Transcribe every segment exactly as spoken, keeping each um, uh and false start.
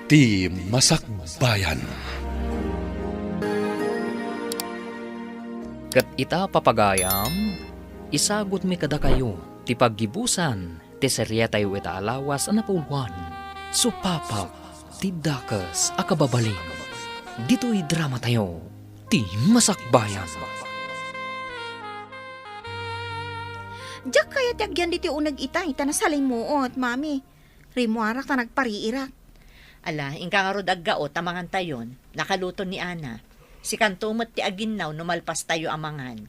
Ti Masakbayan. Ket ita, papagayam, isagutmi kadakayo ti paggibusan ti seriatayo ita a lawas a napuloan, Supapak ti Dakes a Kababalin. Ditoy dramatayo, Ti Masakbayan. Diak kayat ti agyan ditoy uneg itay, ta nasalimuot, Mami. Rimmuarak ta nagpariirak. Ala, inka ngarud aggao ta mangantayon. Nakaluto ni Ana. Sikanto met ti aginnaw no malpastayo a mangan.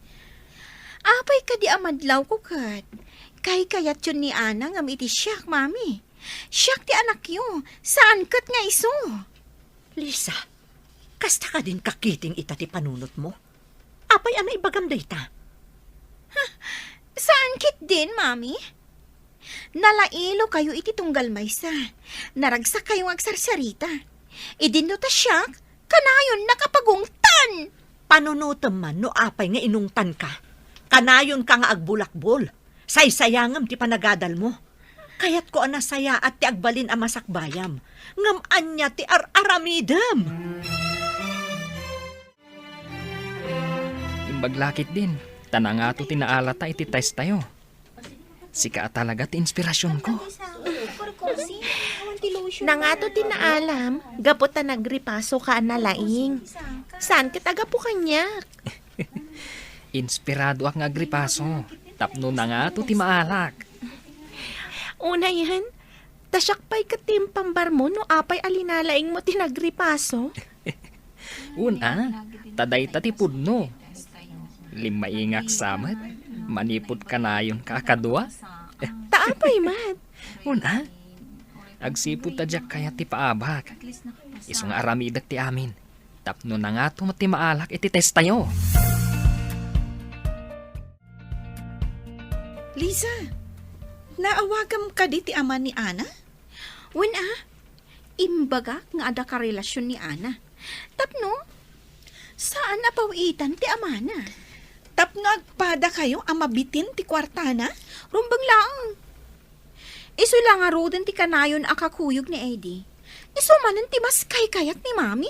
Apay kadi a madlawko ket? Kaykayatyon ni Ana ngem iti siak, Mami. Siak ti anakyo, saan ket nga isu. Lisa, kasta kadin kakiting ita ti panunotmo? Apay a naibagam dayta? Huh, saan ketdin, Mami? Nalailokayo iti tunggal maysa. Naragsakkayong agsarsarita. Idinno ta siak, kanayon nakapagungtan! Panunotem man no apay nga inungtanka. Kanayonka nga agbulakbol. Saysayangem ti panagadalmo. Kayatko a nasayaat ti agbalin a masakbayam. Ngem ania ti ar-aramidem? Imbag la ketdin, ta nangato ti naalata iti testtayo. Sika a talaga ti inspirasionko. Nangato ti naalam, gapu ta nagripasoka a nalaing. Saan ket a gapu kaniak? Inspiradoak nga agripaso, tapno nangato ti maalak. Unayen, ta siak pay ket ti impambarmo no apay a linalaingmo ti nagripaso? Una, ta dayta ti pudno. Limmaingak sa met, manipud kanayonka a kadua. Ta apay met? Una, agsipud ta diak kayat ti paabak. Isu nga aramidek ti amin, tapno nangato met ti maalak iti testtayo. Lisa, naawagam kadi ti ama ni Ana? Wen a, imbagak nga adda karelasion ni Ana. Tapno, saan a paw-itan ti amana. Tapno agpadakayo a mabitin ti kuartana? Rumbeng laeng. Isu la ngaruden ti kanayon a kakuyog ni Eddie. Isu manen ti mas kaykayat ni Mami.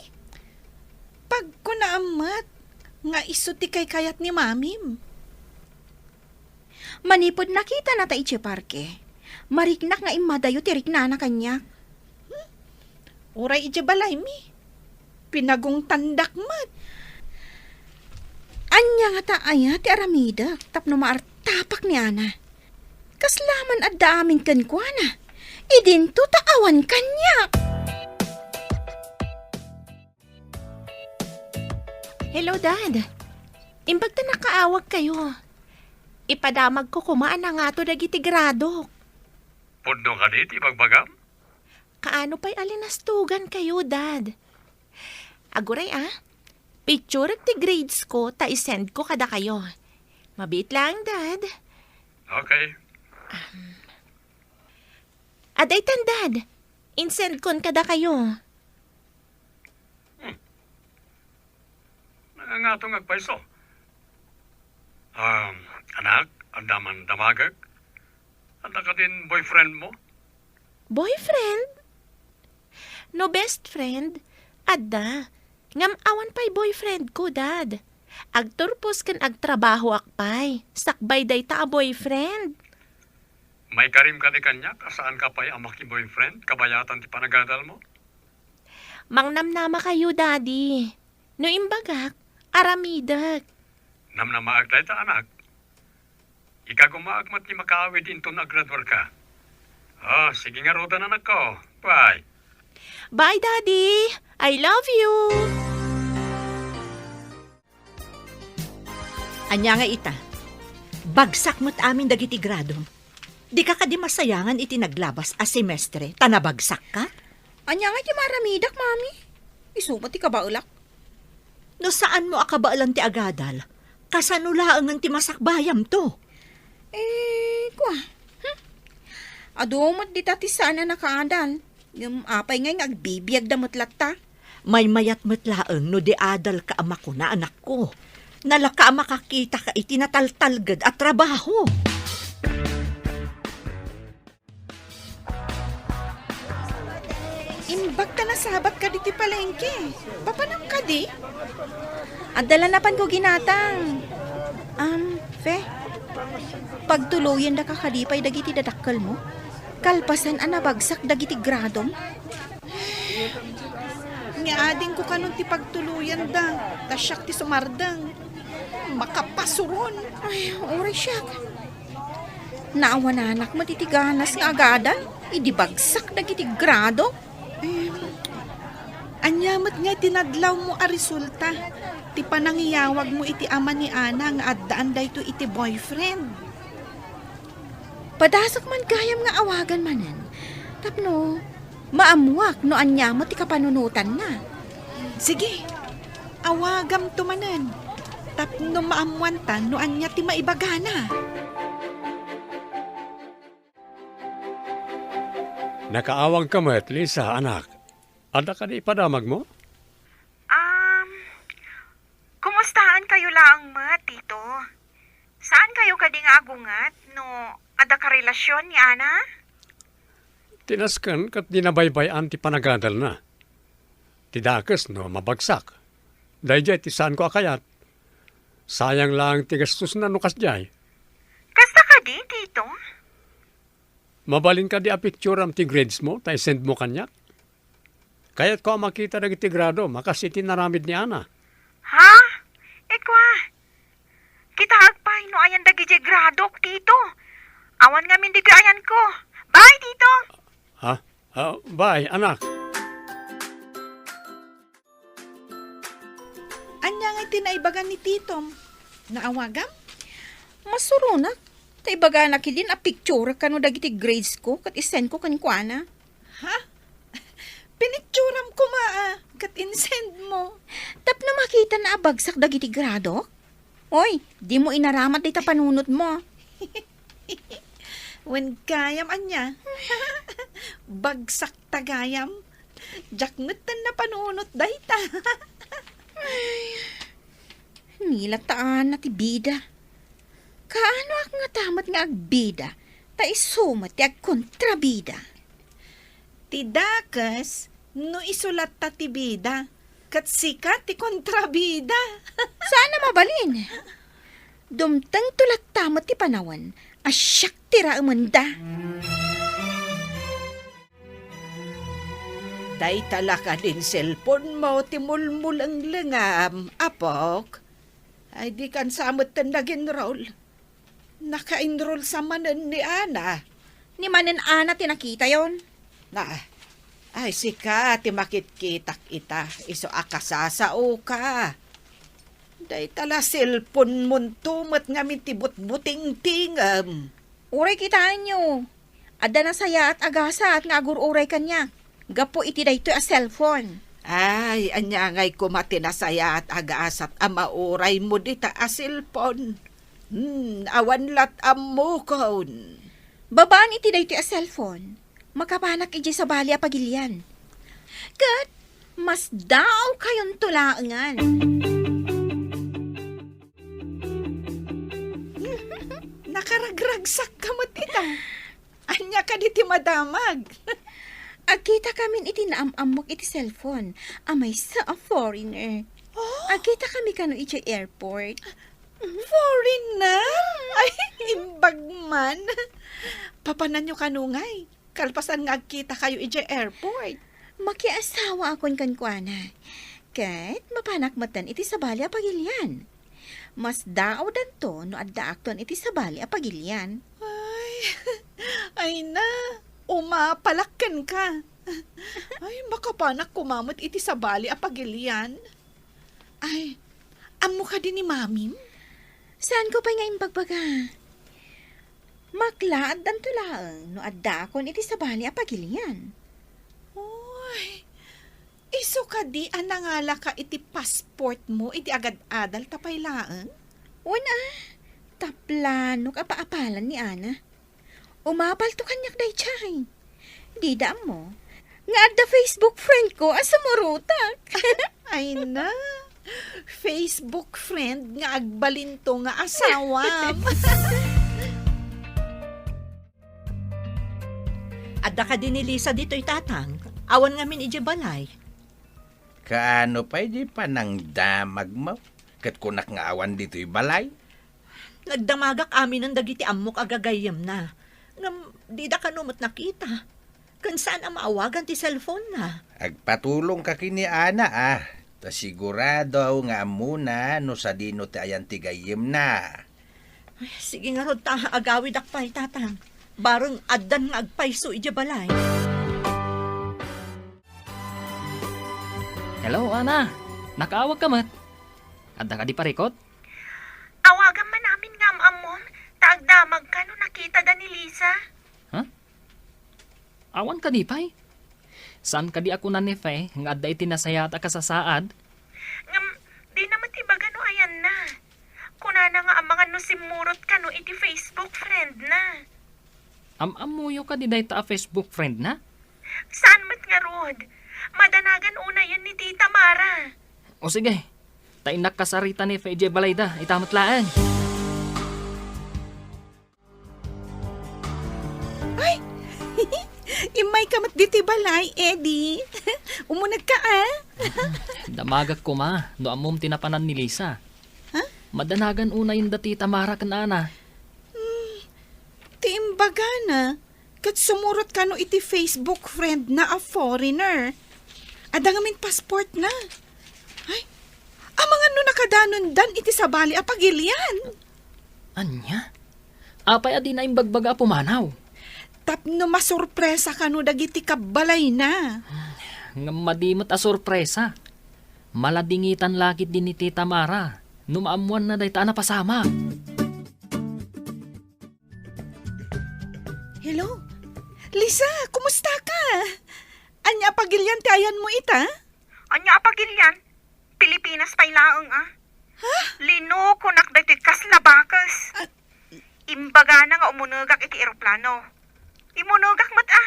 Pagkunaam met nga isu ti kaykayat ni Mamim. Manipud nakitana ta idiay parke, mariknak nga immadayo ti riknana kaniak. Hmm? Uray idiay balaymi, pinagungtandak met. Ania ngata aya ti aramidek tapno maartapak ni Ana? Kasla man adda amin kenkuana, idinto ta awan kaniak. Hello, Dad. Imbag ta nakaawagkayo. Ipadamagko koma a nangato dagiti gradok. Pudno kadi ti ibagbagam? Kaano pay a linastugankayo, Dad? Aguray, a. Picturek ti grades ko ta isendko kadakayo. Mabiit laeng, Dad. Okay. Adaytan, Dad. Insendkon kadakayo. Hmm. Nangangato nga agpayso. Um, anak, adda man damagek? Adda kadin boyfriend mo? Boyfriend? No best friend, adda. Ngem awan pay boyfriend ko, Dad. Agturpos ken agtrabahoak pay, sakbay dayta a boyfriend. Maikarim kadi kaniak a saanka pay a maki-boyfriend kabayatan ti panagadalmo? Mangnamnamakayo, Daddy. No imbagak, aramidek. Namnamaak dayta, anak. Ikagumaak met ti makaawid inton agraduarka. Ah, sige ngaruden, anakko. Bye. Bye, Daddy. I love you. Ania nga ita? Bagsak met amin dagiti gradom. Dika kadi masayangan iti naglabas a semestre ta nabagsakka? Ania nga iti maaramidak, Mami? Isu met ti kabaelak. No saanmo a kabaelan ti agadal, kasano laengen ti masakbayamto? Eh, kua, hmm? Adu met dita ti saan a nakaadal. Ngem apay ngay nga agbibiagda met latta? Maymayat met laeng no di adalka a makuna, anakko. Nalaka a makakitaka iti nataltalged a trabaho. Imbag ta nasabat kadi ti palengke. Papanam kadi? Adda la napanko ginatang. Am, Fe, pagtuloyendaka kadi pay dagiti dadakkelmo? Kalpasan a nabagsak dagiti gradom? Nga adingko kanon ti pagtuloyenda, ta siak ti sumardeng. Makapasuron. Ay, uray siak. Naawananak met iti ganas nga agadal idi bagsak dagiti grado. Em, ania met ngay ti nadlawmo a resulta ti panangiyawagmo iti ama ni Ana nga addaan daytoy iti boyfriend? Padasek man gayam nga awagan manen tapno maammuak no ania met ti kapanunotanna. Sige, awagamto manen tapno maammuanta no ania ti maibagana. Nakaawagka met, Lisa, anak. Adda kadi ipadamagmo? Um, kumustaankayo laeng met, Tito? Saankayo kadi nga agunget no adda karelasion ni Ana? Ti nasken ket di nabaybay-an ti panagadalna. Ti dakes no mabagsak. Daydiay ti saanko a kayat. Sayang laeng ti gastosna no kasdiay. Kasta kadi, Tito? Mabalin kadi a picturam ti gradesmo ta isendmo kaniak? Kayatko a makita dagiti gradom a kas iti naramid ni Ana. Ha? Ikua, kitaek pay no ayan dagidiay gradok, Tito. Awan ngamin ditoy ayanko. Bye, Tito! Ha? Ah, bye, anak. Ania ngay ti naibaga ni Titom? Naawagam? Masuronak. Ta ibagana kidin a picture kano dagiti gradesko ket isendko kenkuana. Ha? Pinicturam koma a ket insendmo. Tapno makitana a bagsak dagiti gradok? Oy, dimo inaramat dayta panunotmo. Wen gayam ania? Bagsak ta gayam. Diak metten napanunot dayta. Ay, ni latta Ana ti bida. Kaanoak ngata met nga agbida, ta isu met ti agkontrabida. Ti dakes, no isu latta ti bida, ket sika ti kontrabida. Saan a mabalin. Dumtengto latta met ti panawen a siak ti raemenda. Dayta la kadin cellphone-mo ti mulmulenglengam, apok? Ay, dikan sa metten nag-enroll. Naka-enroll sa manen ni Ana. Ni manen Ana ti nakitayon? Na, ay, sika ti makitkitak ita, isu a kasasaoka. Dayta la cellphone-monto met ngamin ti butbutingtingem. Uray kitaenyo, adda nasayaat a gasat nga agur-uray kaniak gapu iti daytoy a cellphone. Ay, ania ngay koma ti nasayaat a gasat a mauraymo dita a cellphone? Hmm, awan lat ammokon. Babaen iti daytoy a cellphone, makapanak idiay sabali a pagilian. Ket masdaawkayonto laengen. Nakaragragsakka met ita. Ania kadi ti madamag? Agkitakamin iti naam-ammok iti cellphone a maysa a foreigner. Oh? Agkitakami kano idiay airport. Foreigner? Ay, imbag man. Papananyo kano ngay? Kalpasan nga agkitakayo idiay airport. Makiasawaakon kenkuana. Ket mapanak metten iti sabali a pagilian. Masdaawdanto no addaakton iti sabali a pagilian. Ay, ay na, umapalak kenka. Ay, makapanak koma met iti sabali a pagilian. Ay, ammo kadi ni Mamim? Saanko pay nga imbagbaga? Maklaaddanto laeng no addaakon iti sabali a pagilian. Uy, isu kadi a nangalaka iti passportmo iti agad-adal ta pay laeng? Wen a, ta planok a paapalan ni Ana. Umapalto kaniak daydiay. Dida ammo nga adda Facebook friend ko a sumurotak. Ay na, Facebook friend nga agbalinto nga asawam. Adda kadi ni Lisa ditoy, Tatang? Awan ngamin idiay balay. Kaano pay di panangdamagmo? Ket kunak nga awan ditoy balay? Nagdamagak aminen dagiti ammok a gagayyemna. Ngem dida kano met nakita. Ken saan a maawagan ti cellphone-na. Agpatulongka ken ni Ana, a. Ta sigurado nga ammona no sadino ti ayan ti gayyemna. Ay, sige ngarud ta agawidak pay, Tatang. Bareng addan nga agpayso idiay balay. Hello, Ana. Nakaawagka met? Adda kadi parikut? Awagam man amin nga am-ammom, ta agdamagka no nakitada ni Lisa. Ha? Awan kadi pay? Saan kadi a kuna ni Fe nga adda iti nasayaat a kasasaad? Ngem, dina met ibaga no ayanna. Kunana nga amangan no simmurot kano iti Facebook friend-na. Am-ammoyo kadi dayta a Facebook friend-na? Saan met ngarud. Madanagan unayen ni Tita Mara. O sige, ta innak kasarita ni Fe idiay balayda, ita met laeng. Ay! Immayka met ditoy balay, Eddie. Umunegka, a? Damagak koma no ammom ti napanan ni Lisa. Ha? Madanagan unayen da Tita Mara ken Ana. Hmm, ti imbagana, ket sumurot kano iti Facebook friend-na a foreigner. Adda ngamin passport-na. Ay, amangan no nakadanondan iti sabali a pagilian. Ania? Apay a dina imbagbaga a pumanaw? Tapno masurpresa kano dagiti kabbalayna. Ngem madi met a surpresa. Maladingitan la ketdi ni Tita Mara no maammoanna dayta a napasamak. Hello? Lisa, kumusta ka? Ania a pagilian ti ayanmo ita? Ania a pagilian? Pilipinas pay laeng, a. Ha? Linokonak daytoy kasla bakes. Ah. Imbagana nga umunegak iti eroplano. Imunegak met, a.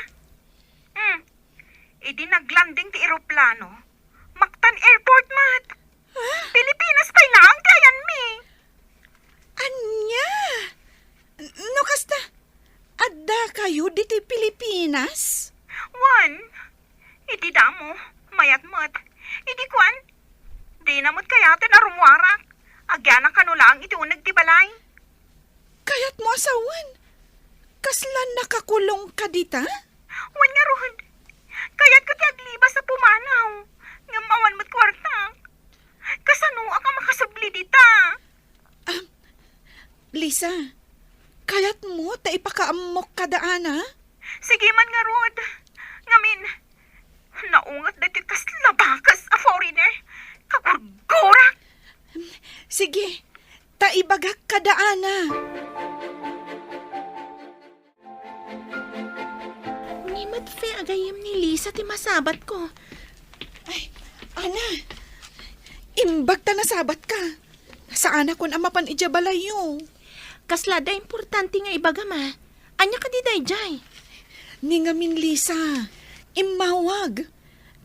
Hmm. Idi naglanding ti eroplano, maktan airport met. Ha? Pilipinas pay laeng ti ayanmi. Ania? N-, no kasta, addakayo ditoy Pilipinas? Wen, iti damo, mayat met. Idi kuan, dina met kayaten a rummuarak. Agyanak kano laeng iti uneg ti balay. Kayatmo a sawen? Kasla nakakulongka dita? Wen ngarud, kayatko ti aglibas a pumanaw, ngem awan met kuartak. Kasanoak a makasubli dita? Ah, Lisa, kayatmo ta ipakaammok kada Ana? Sige man ngarud. Ngamin, naunget daytoy kasla bakes a foreigner. Kagurgurak! Sige, ta ibagak kada Ana. Ni met Fe a gayyem ni Lisa ti masabatko. Ay, Ana, imbag ta nasabatka. Saanakon a mapan idiay balayyo. Kasla adda importante nga ibagam, a. Ania kadi daydiay? Ni ngamin, Lisa, immawag.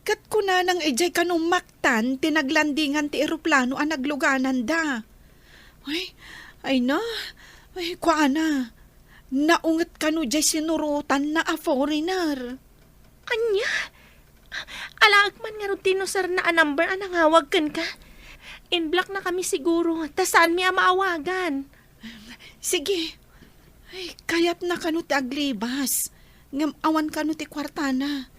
Ket kunana nga idiay kano maktan ti naglandingan ti eroplano a naglugananda. Ay, ay na, ay, kuana, naunget kano diay sinurotanna a foreigner. Ania? Alaek man ngarud ti inuserna a number a nangawag kenka. In-block na kami siguro, ta saanmi a maawagan. Sige. Ay, kayatna kano ti aglibas, ngem awan kano ti kuartana.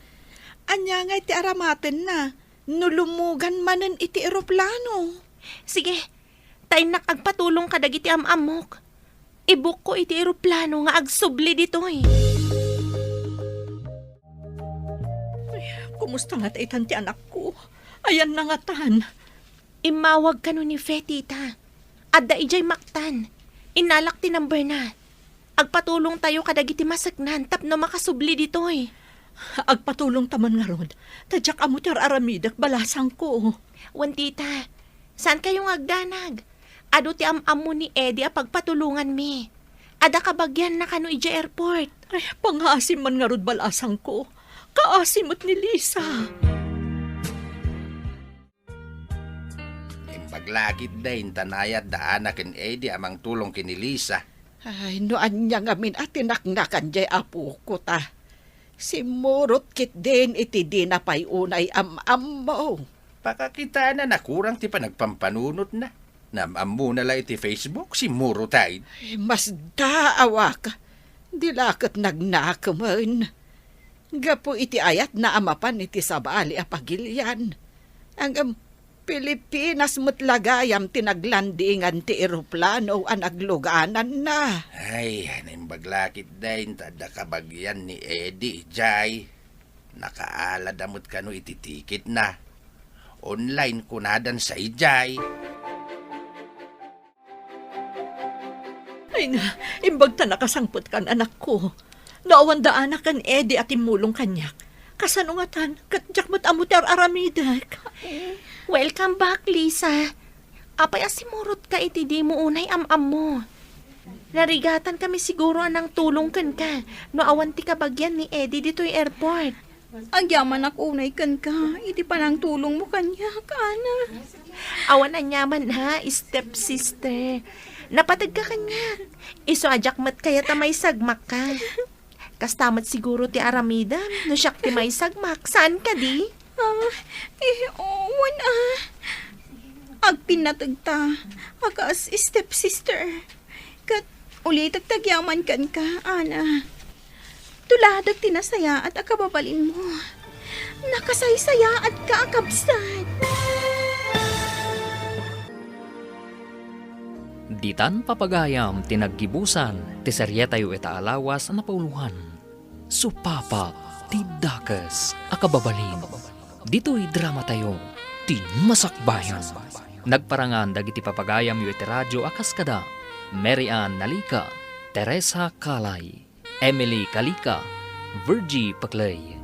Ania ngay ti aramatenna no lummugan manen iti eroplano? Sige, ta innak agpatulong kadagiti am-ammok. Ibukko iti eroplano nga agsubli ditoy. Ay, kumusta ngata itan ti anakko? Ayanna ngatan? Immawag kano ni Fe, tita. Adda idiay maktan. Innalak ti numberna. Agpatulongtayo kadagiti maseknan tapno makasubli ditoy. Agpatulongta man ngarud, ta diak ammo ti ar-aramidek, balasangko. Wen, tita, saankayo nga agdanag. Adu ti am-ammo ni Eddie a pagpatulonganmi. Adda kabagianna kano idiay airport. Ay, pangaasim man ngarud, balasangko. Kaasi met ni Lisa. Imbag la ketdi intan ayat da Ana ken Eddie a mangtulong ken ni Lisa. Ay, no ania ngamin a tinaknakan diay apoko ta. Simmurot ketdin iti dina pay unay am-ammo. Pakakitana, nakurang ti panagpampanunotna. Naam-ammona la iti Facebook, simmurotay. Masdaawak. Di la ket nagnakemen. Gapu iti ayatna a mapan iti sabali a pagilian. Ngem Pilipinas met la gayam ti naglandingan ti eroplano a naglugananna. Ay, naimbag la ketdin ta adda kabagian ni Eddie idiay. Nakaalada met kano iti tiketna. Online kunadan sa idiay. Ay nga, imbag ta nakasangpetkan, anakko. No awan da anak ken Eddie a timmulong kaniak, kasano ngatan ket diak met ammo ti ar-aramidek? Welcome back, Lisa. Apay a simurotka iti dimo unay am-ammo? Narigatan kami siguro a nangtulong kenka no awan ti kabagian ni Eddie ditoy airport. Agyamanak unay kenka iti panangtulongmo kaniak, Ana. Awan aniaman, ha, stepsister. Napategka kaniak. Isu a diak met kayat a maisagmakka. Kasta met siguro ti aramidem no siak ti maisagmak. Saan kadi? Ah, eh, wen, ah. Agpinnateg ta a kas stepsister. Ket ulitek ti agyaman kenka, Ana. Tuladek ti nasayaat a kababalinmo. Nakasaysayaatka a kabsat. Ditan papagayam ti naggibusan ti serietayo ita a lawas a napauloan, Supapa ti Dakes a Kababalin. Ditoy dramatayo, ti Masakbayan. Nagparangan dagiti papagayamyo iti radio a kas kada Mary Ann Nalica, Teresa Calay, Emily Calica, Virgie Pecley,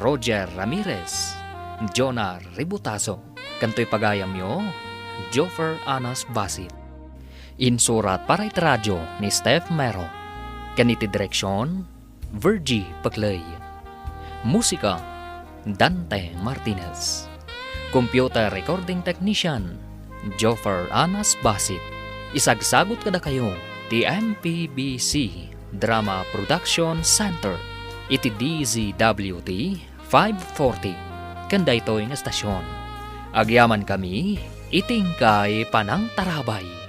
Roger Ramirez, Jonah Ributazo, ken toy pagayamyo, Joffer Anas Basit. Insurat para iti radio ni Steph Mero, ken iti direksion, Virgie Pecley. Musika, Dante Martinez. Computer Recording Technician, Joffer Anas Basit. Isagsagut kadakayo ti M P B C Drama Production Center iti D Z W T five forty ken daytoy nga estasion. Agyamankami iti inkay panangtarabay.